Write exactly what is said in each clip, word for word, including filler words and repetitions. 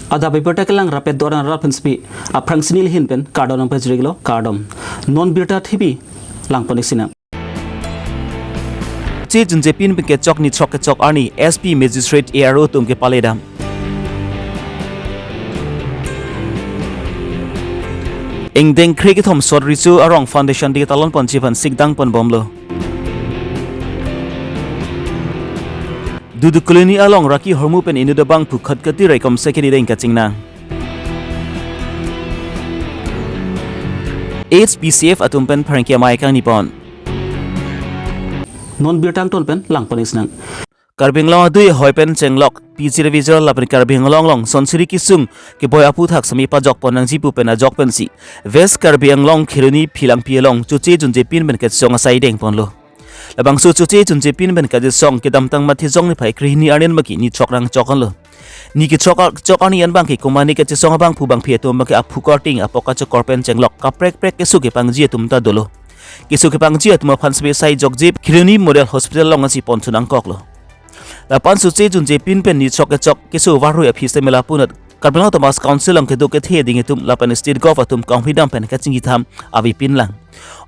Adap abirta kelang rapet doran rap pensi aphrangsi neli ahin pen kardom nangpajirlo, kardom. Non birta thipi langpon-ik sinang. Che junje pin pen kechok nithok kechok arni S P magistrate A R O atum kepaledam. Ingdeng kre kethom sot riso arong foundation day talon ponji aphan sikdang ponbomlo. Dudu Colony along raki ahormu pen inut abangphu khat kati raikom sekiri deng kachingnang. H P C F atum pen pherangke amei kangni pon. Non birta angton pen langpon-ik sinang. Karbi Anglong adui ahoi pen chenglok P G Ravijar lapen Karbi Anglong along sonsiri kesung keboi aphuthak semi pajok pon nangji pu pen ajok pensi West Karbi Anglong Kheroni Philangpi along choche junje pin pen kachesong asai deng ponlo. Labangso choche junje pin pen kachesong kedamtang Matijong niphai krehini arni an baki nithok nangchok anlo. Ni kechok a-, chok arni an bangke komane kachesong abangphu bangphi atum bangke aphu korting apok kachokor pen chenglok kaprek prek keso kepangji atum ta dolo. Keso kepangji atum aphan sebe sai jokjip Kheroni Model Hospital along ansi pon thu nangkoklo. Lapen choche junje pin pen nithok kechok keso varhui aphi semi lapunat Karbi Anglong Autonomous Council along kedo kethe ding atum lapen State Gov atum kahumri dam pen kachingjithan ave pinlang.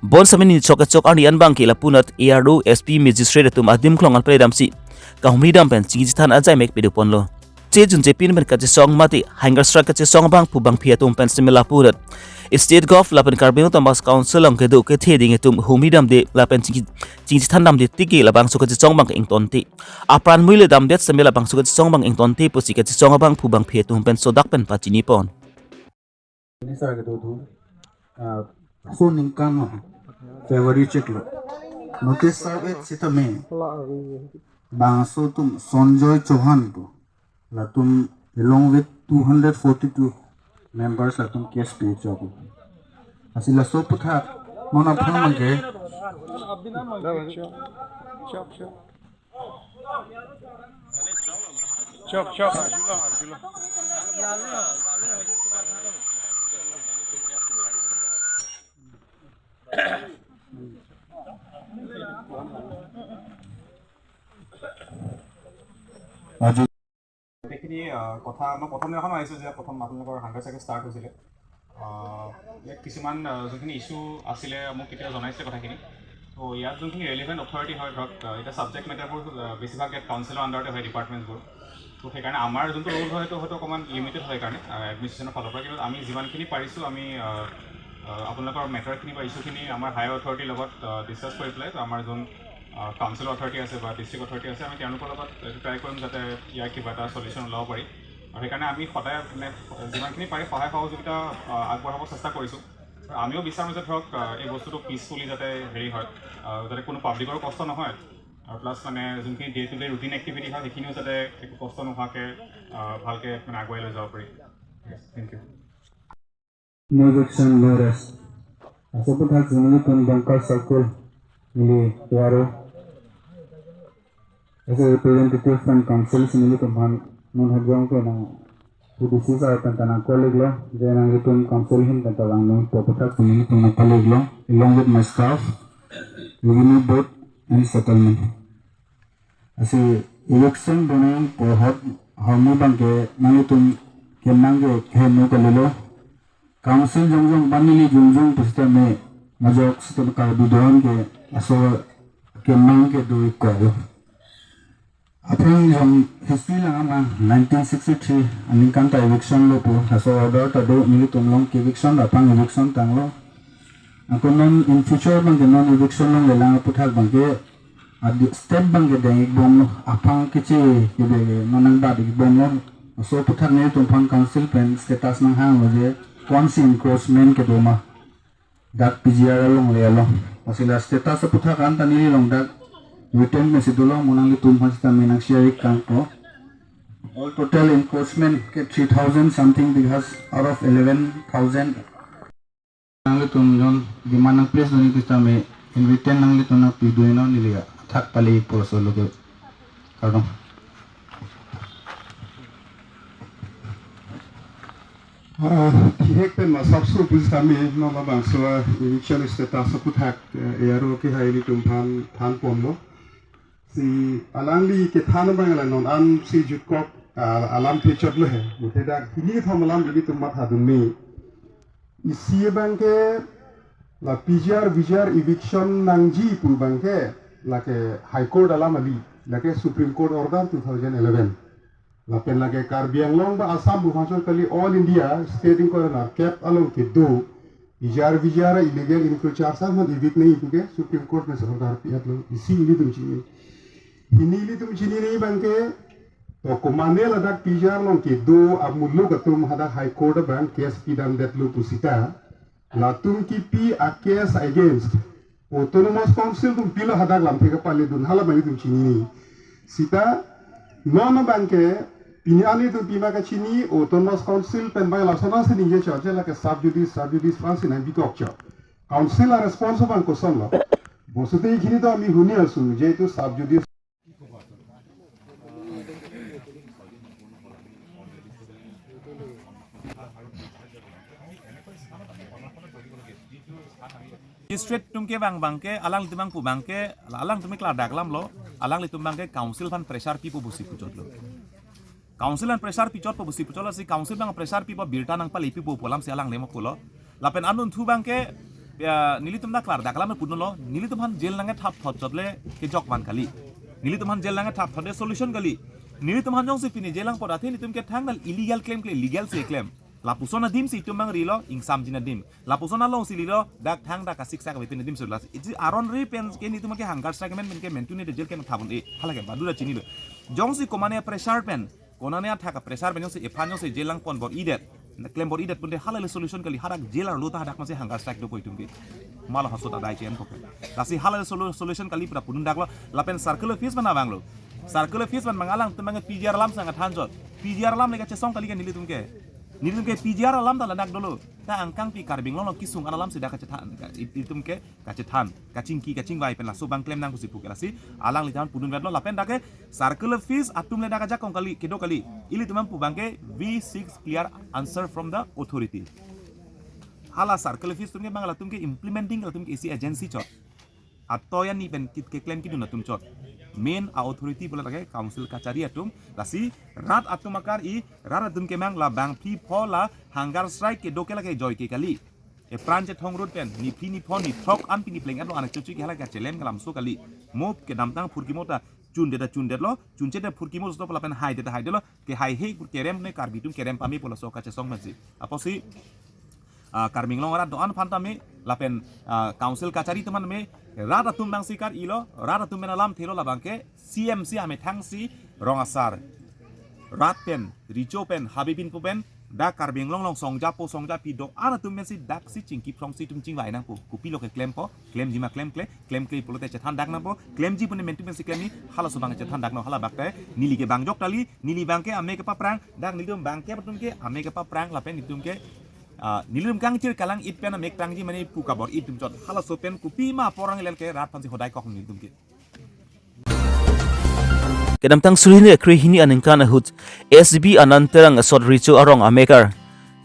Bonsitame nithok kechok arni an bangke lapunat A R O, S P, magistrate atum adim klong an pledamsi kahumri dam pen chingjithan ajai mek pedo ponlo. Che junje pin pen kachesong mate hanger strike kachesong abangphu bangphi atum pen semi lapunat State Gov lapen Karbi Anglong Autonomous Council along kedo kethe ding atum humri damde lapen chingji-, chingjithan damde tiki labangso kachesong bang ingtonte. Apran muile damdet semi labangso kachesong bang ingtonte pusi kachesong abangphu bangphi atum pen sodak pen pachini pon. Ini sar kedo thu, ah, so ningkan lo, February chiklo. Notice serve sitame bangso atum Sanjoy Chauhan pu, latum along with two hundred forty-two members latum case pejok. Lasi laso aputhak non aphan mangke. Chok, chok, arjulo, arjulo. Arju- গোটেইখিনি, আহ, কথা মই প্ৰথম দিনাখন আহিছোঁ যে প্ৰথম আপোনালোকৰ hunger strike start হৈছিলে। আহ, ইয়াত কিছুমান, আহ, যোনখিনি ইছ্যু আছিলে, মোক কেতিয়া জনাইছিলে কথাখিনি। তো ইয়াত যোনখিনি ৰেলিভেণ্ট অথৰিটি হয়, ধৰক, আহ, এতিয়া ছাবজেক্ট মেটাৰবোৰ, আহ, বেছিভাগ ইয়াত কাউন্সিলৰ আণ্ডাৰতে হয় ডিপাৰ্টমেণ্টছবোৰ। তো সেইকাৰণে আমাৰ যোনটো ৰোল হয়, সেইটো হয়তো অকণমান লিমিটেড হয় কাৰণে, আহ, এডমিনিষ্ট্ৰেশ্যনৰ ফালৰ পৰা। কিন্তু আমি যিমানখিনি পাৰিছোঁ, আমি, আহ, আহ, আপোনালোকৰ মেটাৰখিনি বা ইছ্যুখিনি আমাৰ হায়াৰ অথৰিটিৰ লগত, আহ, ডিছকাছ কৰি পেলাই, তো আমাৰ যোন, আহ, কাউন্সিলৰ অথৰিটি আছে বা ডিষ্ট্ৰিক্ট অথৰিটি আছে, আমি তেওঁলোকৰ লগত এইটো ট্ৰাই কৰিম যাতে ইয়াৰ কিবা এটা ছলিউশ্যন ওলাব পাৰি। আৰু সেইকাৰণে আমি সদায়, মানে, যিমানখিনি পাৰি সহায় সহযোগিতা, আহ, আগবঢ়াব চেষ্টা কৰিছোঁ। আৰু আমিও বিচাৰোঁ যে, ধৰক, আহ, এই বস্তুটো পিচফুলি যাতে হেৰি হয়, আহ, যাতে কোনো পাব্লিকৰো কষ্ট নহয়, আৰু প্লাছ, মানে, যোনখিনি day to day routine activity হয়, সেইখিনিও যাতে একো কষ্ট নোহোৱাকৈ, আহ, ভালকৈ, মানে, আগুৱাই লৈ যাব পাৰি। Thank you. No eviction, no rest. Laso aputhak si nelitum Dongka Circle neli A R O, as a representative from council si nelitum aphan non hajong ke nang P D C sir pen ta nang call-iklo, je nanglitum council ahin pen ta vangnon pu aputhak si nelitum nang call-iklo, along with my staff, revenue board and settlement. Lasi eviction bonai pu ahut ahormu bangke nanglitum kemang ke keheno kalilo. Council jongjong ba neli jongjong pusitame majok sitame Karbi doan ke laso kemang ke do-ik kok. Aphrang jong history lang ama nineteen sixty-three aningkan ta eviction lo pu laso order ta do, nelitum along ke eviction aphrang eviction tanglo. Ako non in future bangke non eviction longlelang aputhak bangke adi step bangke deng-ik bomlo, aphrang keche kebe ke non nangbat-ik bomlo. Laso aputhak nelitum aphan council pen status nanghanglo je konsi encroachment kedo ma. Dak P G R along le along. Lasi la status aputhak an ta neli along dak written message dolo, mo nanglitum aphan sitame nang share-ik tangpo. All total encroachment ke three thousand something bighas out of eleven thousand. Nanglitum jon demand nang place dun-ik pusitame in written nanglitum nangpidun-iknon, neli athak pale-ikpo laso aloke. Kardom. Ah, bihek pen masapso pusitame non labangso eviction status aputhak, eh, A R O kehai nelitum aphan than ponlo. Si alangli kethan abang la non an si jutkok Ah, alam phechot lo he. Muthe dak hini kethom alam ilitum mathadunme. Isi abangke la P G R V G R eviction nangji pu abangke lake High Court alam kali, lake Supreme Court order two thousand eleven. Lapen lake Karbi Anglong ba Assam buhangchon kali, all India state ingkoi ra nerkep along kedo P G R V G R illegal encroacher asam aphan evict nangji puke Supreme Court pensi order pi-et lo, isi ilitum chini. Hini ilitum chinine abangke, to komane ladak P G R along kedo amuluk atum hadak High Court abang case pidamdetlo pusita, latum kipi a case against Autonomous Council atum pilo hadak lamthe kapaledun, hala abang ilitum chinine. Sita non abangke pini an ilitum pima kachini, Autonomous Council pen abang lason ansi ningje chot, je lake sub judice, sub judice pensi nangpikok chot. Council a response abang kosonlo? Bonsite hini to ami huni asu, jehetu sub judice. District atum kevang abangke, alanglitum abang pu abangke, alangtum ke klardak alam lo, alanglitum abangke council aphan pressure pipo pusi puchotlo. Council aphan pressure pichotpo pusi puchotlo, si council abang pressure pipo, birta nangpale pipo pu alamsi alang lemo pulo. Lapen anunthu abangke, ya, nelitum ta klardak alam pudunlo, nelitum aphan jail nangkethap thot chotle kejok van kali. Nelitum aphan jail nangkethap thotle solution kali. Nelitum aphan jongsi pini jail nangpot athe nelitum ke thangnat illegal claim kle, legal si claim. Lapuson adimsi itum abang rilo, ingsamjin adim. Lapuson alongsi rilo, dak thang dak kasiksak abe pini adim sulas. Isi aron ri penke nelitum ke hunger strike men penke mentu ne de jail ke thapdun-e, hala ke badu ta chinilo. Jongsi komane pressure pen, konane athak a pressure pen jongsi ephan jongsi jail nangpon bor-idet, na claim bor-idet pute hala le solution kali, hadak jail arlo ta hadak masi hunger strike dopo itum ke. Malo halaso ta dai chen poke. Lasi hala le solu-, solution kali pura pudun daklo, lapen circular fees mana abanglo. Circular fees mana abang alangtum abang P G R alam sang than chot. P G R alam le kachesong kali ke nelitum ke. Nelitum ke P G R alam ta ladak dolo. Ta angkang pi Karbi Anglong along kesung an alamsi dak kachethan, ka-, it-, itum ke kachethan, kachingki, kachingvai pen laso abang claim nang pusi puke, lasi alanglitum aphan pudunvetlo, lapen dak ke circular fees atum le dak ajakong kali, kedo kali. Ilitum abang pu abangke we seek clear answer from the authority. Hala circular fees atum ke abang latum ke implementing latum ke isi agency chot. Atoi ani pen kit keklem kidun atum chot. Main a authority pulo lake council kachari atum. Lasi rat atum akar-i, rat atum ke abang la bangphli pho la hunger strike kedo ke lake joike kali. Epran chethong rut pen, niphli niphon nithrok an pini pleng an lo anak chuchu ke hala kachelem ke lamso kali. Mo kedamtang phurkimo ta chundet ta chundetlo, chunche ta phurkimo stop lapen haide ta haidelo, kehai he kerem ne Karbi atum kerem pame pu laso kachesong pensi. Apotsi, ah, Karbi Anglong arat do-an aphan tame, lapen, ah, council kachari atum aphan tame, rat atum abangsi kar-ilo, rat atum pen alamthelo, labangke C M si amethangsi rong asar. Rat pen, recho pen, habe pinpo pen, dak Karbi Anglong along songjapo songjapi do-an atum pensi daksi chingki phrongsi itum chingvai nangpo. Kopilo keklempo, klemji ma klemkle, klemkle pulote chethan dak nangpo, klemji pune mentu pensi klemji, halaso abang chethan dak nang, hala bak te, neli ke bang jok kali, neli abangke ame kepaprang, dak nelitum abangke atum ke ame kepaprang, lapen itum ke, ah, nelitum kangchir kalang-it pen ame prangji mane pu kabor-i atum chot, halaso pen kopima porang ilel ke rat aphansi hodai kok nelitum ke. Kedamtang suri hini kre hini aningkan ahut S B Anand Terang asot recho arong amekar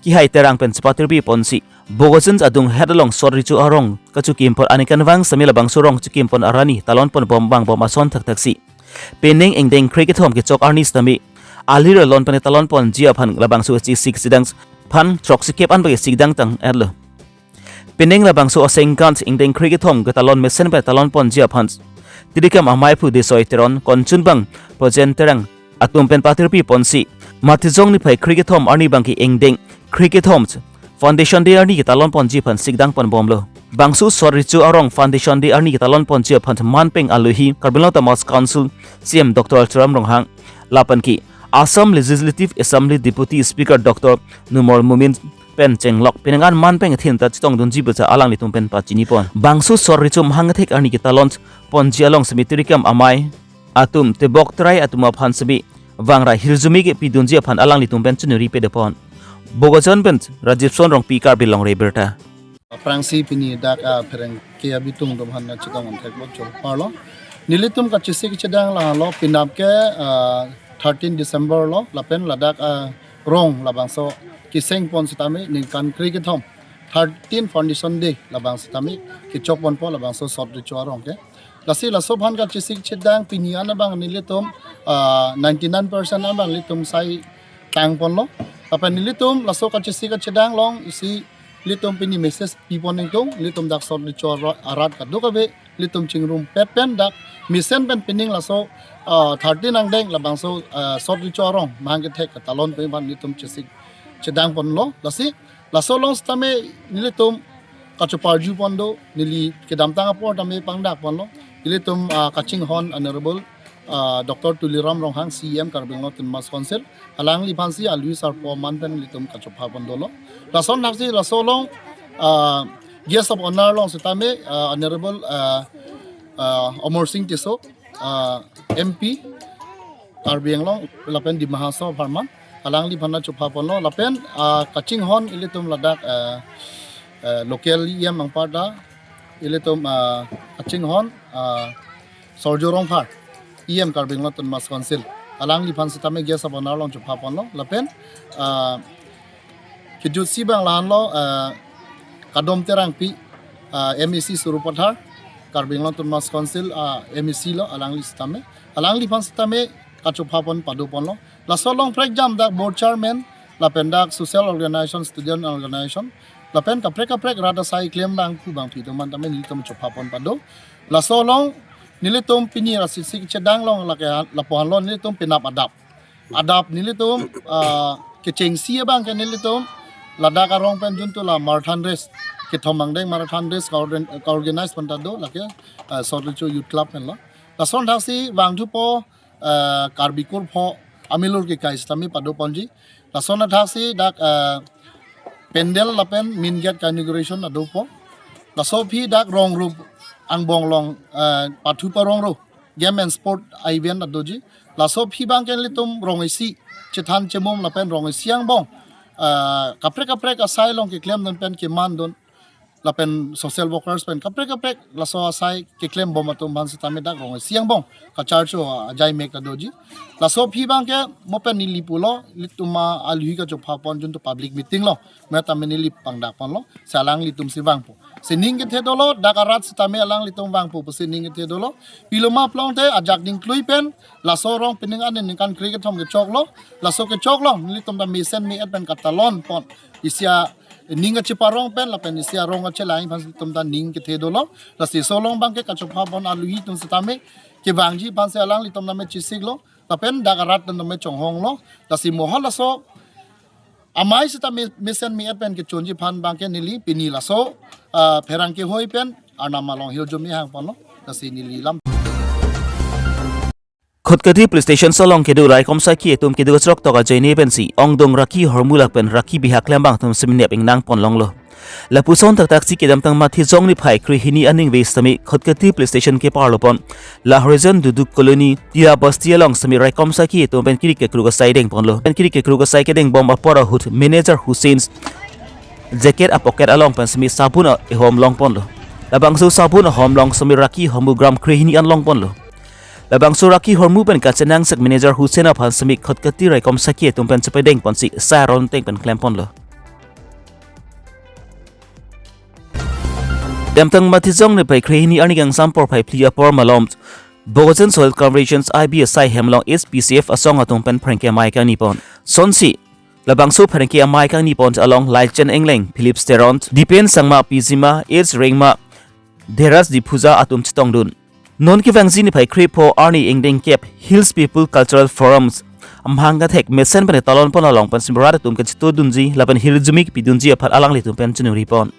Kihai Terang pen chepatirpi ponsi Bokajan adung het along sot recho arong kachikim pon aningkanvang sitame labangso arong chikim pon arni talon pon bom vangbom ason thakthaksi. Penang ingdeng kre kethom kechok arni sitame alir alon pen talon ponji aphan labangso chesik sidang aphan throksikep an bagi sikdang tang-etlo. Penang labangso asengkan ingdeng kre kethom ketalon mesen pen talon ponji aphan Tirikam amei aphu Desoi Teron, konchunbang Projen Terang atum pen patirpi ponsi Matijong niphai kre kethom arni abangke ingdeng kre kethom Foundation Day arni ketalon ponji aphan sikdang pon bomlo. Bangso sot recho arong Foundation Day arni ketalon ponji aphan manpeng alohi Karbi Anglong Autonomous Council C M Doctor Tuliram Ronghang, lapen ke Assam Legislative Assembly Deputy Speaker Doctor Numal Momin pen chenglok penang an manpeng athin ta chetongdunji pusi alanglitum pen pachini pon. Bangso sot recho mahang thek arni ketalon ponji along sitame Tirikam amei atum tebok terai atum aphan sitame vangra hirjume kepidunji aphan alanglitum pen chinuri pede pon. Bokajan pen Rajiv Son Rongpi, Karbi Longri Abirta. Aphrangsi pini dak apherangke abitung atum aphan chetong thek bok chok parlo. Nelitum kachesik chedang lahelo, penap ke, ah, thirteen December lo, lapen ladak, ah, arong labangso keseng pon sitame ningkan kre kethom, thirteen Foundation Day labang sitame kechok ponpo labangso sot recho arong ke. Lasi laso aphan kachesik chedang pini an abang nelitum, ah, ninety nine percent abang nelitum sai tangponlo. Lapen nelitum laso kachesik kachedang along isi nelitum pini message pipon ingtung, nelitum dak sot licho ro-, arat kadokave nelitum chingrumpet pen dak mesen pen pining laso, ah, thirteen angdeng labangso, ah, sot licho arong mahang kethek katalon pen aphan nelitum chesik chedangponlo. Lasi laso along sitame nelitum kachoparjupon do, neli kedamtang apor tame pangdakponlo. Nelitum, ah, kachinghon Honorable, ah, Doctor Tuliram Ronghang, C E M Karbi Anglong Autonomous Council, alangliphansi alui sarpo aman pen nelitum kachophapon dolo. Lason thaksi laso along, ah, guest of honor along sitame, ah, Honorable, ah, ah, Amarsing Tisso, ah, M P Karbi Anglong lapen Dima Hasao apharman, alangliphan chophaponlo. Lapen, ah, kachinghon ilitum ladak, ah, ah, local E M anparta, ilitum, ah, kachinghon, ah, Sorjo Rongphar, E M Karbi Anglong Autonomous Council, alangliphan sitame guest of honor along chophaponlo. Lapen, ah, kejutsi abang lahenlo, ah, Kadom Terangpi, ah, M A C Sarupathar, Karbi Anglong Autonomous Council, ah, M A C lo, alangli sitame, alangliphan sitame kachophapon padoponlo. Laso along prekjam dak board chairman, lapen dak social organization, student organization, lapen kaprek kaprek rat asai klem abang phu abang pi atum an tame nelitum chophapon pado. Laso along nelitum pini ra chesik chedang along lake ha-, lapu-an lo nelitum penap adap. Adap nelitum, ah, kechengsi abang ke nelitum ladak arong pen juntu la marathon race, kethom angdeng marathon race ka-organ-, ka-organize pon ta do lake, ah, Sot Licho Youth Club pen lo. Lason thaksi vangthupo, ah, Karbi Kurpho amilur kekai sitame padoponji. Lason thaksi dak, ah, pandal lapen main gate ka-inauguration adopo. Laso aphi dak rong rup angbong along, ah, pathu parong ro game and sport event adoji. Laso aphi abang ke nelitum rong isi chethan chemum lapen rong isi angbong, ah, kaprek kaprek asai along keklemdun pen kemandun lapen social workers pen kaprek kaprek laso asai keklembom atum aphan sitame dak rong isi angbong kacharcho ajai mek adoji. Laso aphi abang ke mo pen neli pulo, ilitum alui kachophapon juntu public meeting lo, mo tame neli pangdakponlo, si alanglitum si vangpo. Si ning kethe dolo, dak arat sitame alanglitum vangpo pusi ning kethe dolo. Piloma plong te ajak dingklui pen, laso arong pining an ningkan kre kethom kechoklo, laso kechoklo, nelitum ta mesen me-et pen katalonpon. Isi aning kacheparong pen, lapen isi arong kachelang aphan nelitum ta ning kethe dolo. Lasi laso along abang ke kachophapon alui atum sitame kevangji aphan si alanglitum tame chesiklo, lapen dak arat atum tame chonghonglo. Lasi mohon laso amei sita me-, mesen me-et pen kechonji aphan abang ke neli pini laso, ah, pherangke hoi pen Arnam along hirjume hangponlo. Lasi neli lam. Khatkhati Police Station along kedo raikom sakhi atum kedo chirok tok ajoine pensi ongdung rakhi hormu lapen rakhi bihak klembang atum simi nep ingnang ponlonglo. Lapuson thakthak si kedamtang Mathijong niphai krehini aningve sitame Khatkhati Police Station keparlo pon, La Horizon Duduk Colony, Tira Basti along sitame raikom sakhi atum pen kiri kekruk asai dengponlo. Pen kiri kekruk asai kedeng bom apor ahut manager Hussain's jacket apocket along pen sitame sabun a-, ehom longponlo. Labangso sabun ahom along sitame rakhi hormu gram krehini an longponlo. Labangso rakhi hormu pen kachenangsek manager Hussain aphan sitame Khatkhati raikom sakhi atum pen chepadengponsi sai aron ateng pen klemponlo. Kedamtang Mathijong niphai krehini arni kangsam porphai phli apor malom Bokajan Soil Conservation I B asai hem along H P C F asong atum pen pherangke amei kangnipon. Sonsi labangso pherangke amei kangnipon along Laichen Engleng, Philip Teron, Dipen Sangma, Pijima, H Rengma, Dheras Diphuja atum chetongdun. Non kevangji niphai krepho arni ingdeng kep Hills People Cultural Forums amahang kathek mesen pen talonpon along pen simi rat atum kachetodunji lapen hirjume kepidunji aphan alanglitum pen chiningri pon.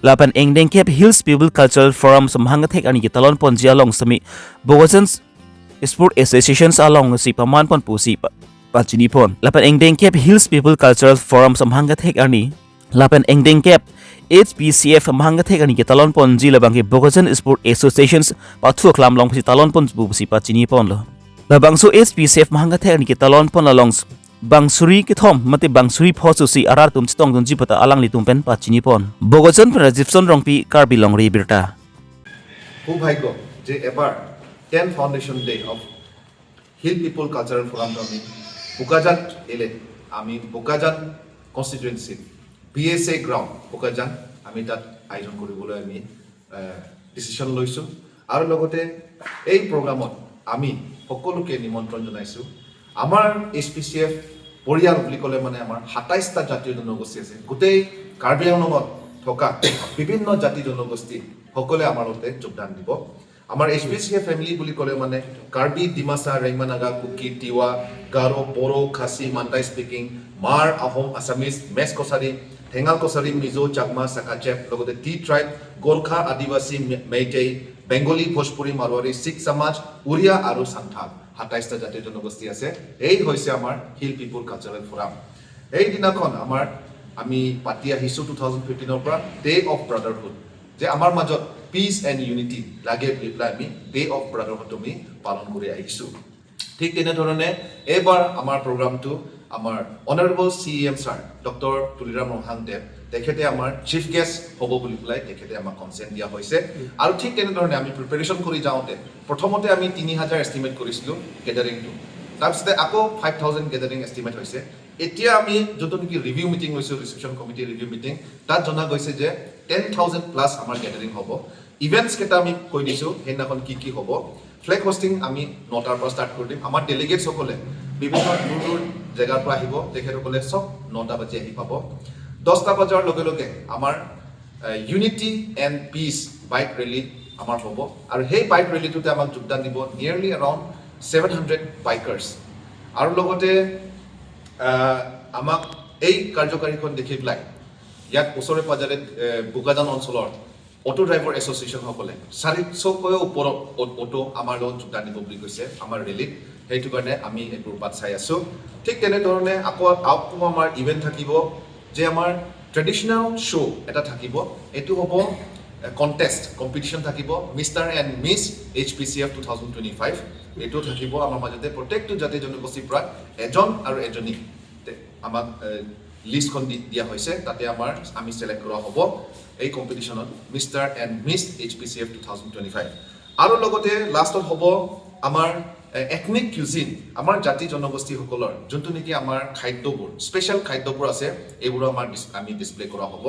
Lapen ingdeng kep Hills People Cultural Forums amahang kathek arni ketalonponji along sitame Bokajan Sport Associations alongsi pamanpon pusi pa-, pachinipon. Lapen ingdeng kep Hills People Cultural Forums amahang kathek arni lapen ingdeng kep H P C F amahang kathek arni ketalonponji labang ke Bokajan Sport Associations pathu aklam alongsi talonpon pusi pachiniponlo. Labangso H P C F amahang kathek arni ketalonpon along bang suri kethom mate bang suri pho susi arat atum chetongdunji puta alanglitum pen pachinipon. Bokajan pen Rajivson Rongpi, Karbi Longri Abirta. খুব ভাগ্য যে এবাৰ ten foundation day of hill people cultural ফৰামটো আমি বোকাজান এলে আমি বোকাজান কনষ্টিটুৱেঞ্চিত B S A ground Bokajan আমি তাত আয়োজন কৰিবলৈ আমি ডিচিশ্যন লৈছোঁ। আৰু লগতে এই প্ৰগ্ৰামত আমি সকলোকে নিমন্ত্ৰণ জনাইছো। আমাৰ এইচ পি চি এফ পৰিয়াল বুলি ক'লে মানে আমাৰ সাতাইছটা জাতীয় জনগোষ্ঠী আছে। গোটেই কাৰ্বি আংলঙত থকা বিভিন্ন জাতি জনগোষ্ঠী সকলোৱে আমাৰ লগতে যোগদান দিব। আমাৰ H P C F family বুলি ক'লে মানে কাৰ্বি, ডিমাচা, ৰেংমা, নাগা, কুকি, তিৱা, গাৰো, বড়ো, খাচী, মাণ্ডাই স্পিকিং, মাৰ, আহোম, আছামিজ, মেচ কছাৰী, ঠেঙাল কছাৰী, মিজো, চাকমা, চাকাচেপ, লগতে টি ট্ৰাইব, গোৰ্খা, আদিবাসী, মে-, মেইটেই, বেংগলী, ভোজপুৰী, মাৰোৱাৰী, শিখ সমাজ, উৰিয়া আৰু চান্থাল। সাতাইছটা জাতীয় জনগোষ্ঠী আছে। এই হৈছে আমাৰ হিল পিপুল কালচাৰেল ফৰাম। এই দিনাখন আমাৰ আমি পাতি আহিছো টু থাউজেণ্ড ফিফটিনৰ পৰা ডে অফ ব্ৰাডাৰহুড, যে আমাৰ মাজত পিচ এণ্ড ইউনিটি লাগে বুলি পেলাই আমি ডে অফ ব্ৰাডাৰহুড আমি পালন কৰি আহিছো। ঠিক তেনেধৰণে এইবাৰ আমাৰ প্ৰগ্ৰামটো আমাৰ honourable C E M sir doctor Tuliram Ronghang দেৱ, তেখেতে আমাৰ চিফ গেষ্ট হ'ব বুলি পেলাই তেখেতে আমাক কনচেণ্ট দিয়া হৈছে। আৰু ঠিক তেনেধৰণে আমি প্ৰিপেৰেশ্যন কৰি যাওঁতে প্ৰথমতে আমি তিনি হাজাৰ এষ্টিমেট কৰিছিলো গেডাৰিংটো, তাৰপিছতে আকৌ ফাইভ থাউজেণ্ড গেডাৰিং এষ্টিমেট হৈছে। এতিয়া আমি যোনটো নেকি ৰিভিউ মিটিং লৈছো, ৰিচেপশ্যন কমিটি ৰিভিউ মিটিং, তাত জনা গৈছে যে টেন থাউজেণ্ড প্লাছ আমাৰ গেডাৰিং হ'ব। ইভেণ্টছ কেইটা আমি কৈ দিছো, সেইদিনাখন কি কি হ'ব। ফ্লেগ হোষ্টিং আমি নটাৰ পৰা ষ্টাৰ্ট কৰি দিম। আমাৰ ডেলিগেটছসকলে বিভিন্ন দূৰ দূৰ জেগাৰ পৰা আহিব, তেখেতসকলে চব নটা বাজি আহি পাব। দহটা বজাৰ লগে লগে আমাৰ unity and pitch bike rally আমাৰ হ'ব। আৰু সেই বাইক ৰেলীটোতে আমাক যোগদান দিব nearly around seven hundred bikers. আৰু লগতে আহ, আমাক এই কাৰ্যকাৰীখন দেখি পেলাই ইয়াত ওচৰে পাজৰে এ, বোকাজান অঞ্চলৰ অটো ড্ৰাইভাৰ এছ'চিয়েশ্যনসকলে চাৰিশতকৈও ওপৰত অ- অটো আমাৰ লগত যোগদান দিব বুলি কৈছে আমাৰ ৰেলীত। সেইটো কাৰণে আমি এইবোৰ বাট চাই আছো। ঠিক তেনেধৰণে আকৌ আকৌ আমাৰ ইভেণ্ট থাকিব, যে আমাৰ ট্ৰেডিশ্যনেল শ্ব' এটা থাকিব। এইটো হ'ব কণ্টেষ্ট, কম্পিটিশ্যন থাকিব, mister and miss H P C F two thousand twenty five. এইটো থাকিব আমাৰ মাজতে প্ৰত্যেকটো জাতি জনগোষ্ঠীৰ পৰা এজন আৰু এজনী তে- আমাক লিষ্টখন দি দিয়া হৈছে, তাতে আমাৰ আমি ছিলেক্ট কৰা হ'ব এই কম্পিটিশ্যনত mister and miss H P C F two thousand twenty five. আৰু লগতে লাষ্টত হ'ব আমাৰ এথনিক কিউজিন, আমাৰ জাতি জনগোষ্ঠীসকলৰ যোনটো নেকি আমাৰ খাদ্যবোৰ, স্পেচিয়েল খাদ্যবোৰ আছে, এইবোৰো আমাৰ ডিছ- আমি ডিছপ্লে কৰা হ'ব।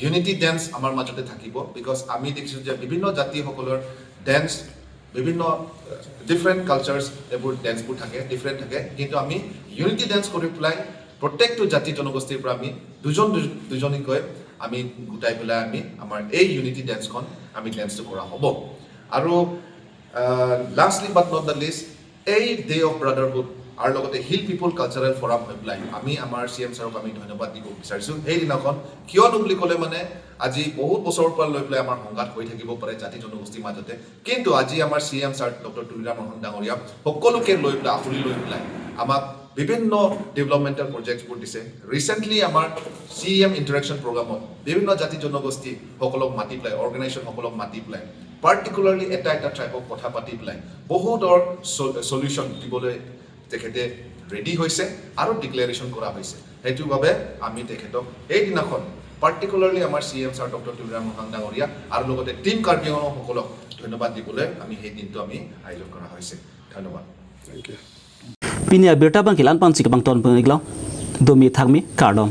ইউনিটি ডেন্স আমাৰ মাজতে থাকিব, বিকজ আমি দেখিছোঁ যে বিভিন্ন জাতিসকলৰ ডেন্স, বিভিন্ন ডিফাৰেণ্ট কালচাৰ্ছ, এইবোৰ ডেন্সবোৰ থাকে, ডিফাৰেণ্ট থাকে, কিন্তু আমি ইউনিটি ডেন্স কৰি পেলাই প্ৰত্যেকটো জাতি জনগোষ্ঠীৰ পৰা আমি দুজন দুজ- দুজনীকৈ আমি গোটাই পেলাই আমি আমাৰ এই ইউনিটি ডেন্সখন আমি ডেন্সটো কৰা হ'ব। আৰু lastly but not the least, এই ডে অফ ব্ৰাডাৰহুড আৰু লগতে হিল পিপুল কালচাৰেল ফৰাম হৈ পেলাই আমি আমাৰ চি এম ছাৰক আমি ধন্যবাদ দিব বিচাৰিছো। সেইদিনাখন কিয়নো বুলি ক'লে মানে আজি বহুত বছৰৰ পৰা লৈ পেলাই আমাৰ সংঘাত হৈ থাকিব পাৰে জাতি জনগোষ্ঠীৰ মাজতে, কিন্তু আজি আমাৰ C M sir doctor Tuliram Ronghang ডাঙৰীয়া সকলোকে লৈ পেলাই, আঁচনি লৈ পেলাই আমাক বিভিন্ন ডেভেলপমেণ্টেল প্ৰজেক্টছবোৰ দিছে। ৰিচেণ্টলি আমাৰ চি এম ইণ্টাৰেকশ্যন প্ৰগ্ৰামত বিভিন্ন জাতি জনগোষ্ঠীসকলক মাতি পেলাই, অৰ্গেনাইজেশ্যনসকলক মাতি পেলাই, পাৰ্টিকুলাৰলি এটা এটা ট্ৰাইবক কথা পাতি পেলাই বহুতৰ চ- চলিউশ্যন দিবলৈ তেখেতে ৰেডি হৈছে আৰু ডিক্লেৰেশ্যন কৰা হৈছে। সেইটো বাবে আমি তেখেতক এইদিনাখন পাৰ্টিকুলাৰলি আমাৰ C M sir doctor Tuliram Ronghang ডাঙৰীয়া আৰু লগতে টিম কাৰ্বি আংলংসকলক ধন্যবাদ দিবলৈ আমি সেই দিনটো আমি আয়োজন কৰা হৈছে। ধন্যবাদ। Pini abirta abang ke la-an pensi kebang ton pengiklo. Domi thakmi kardom.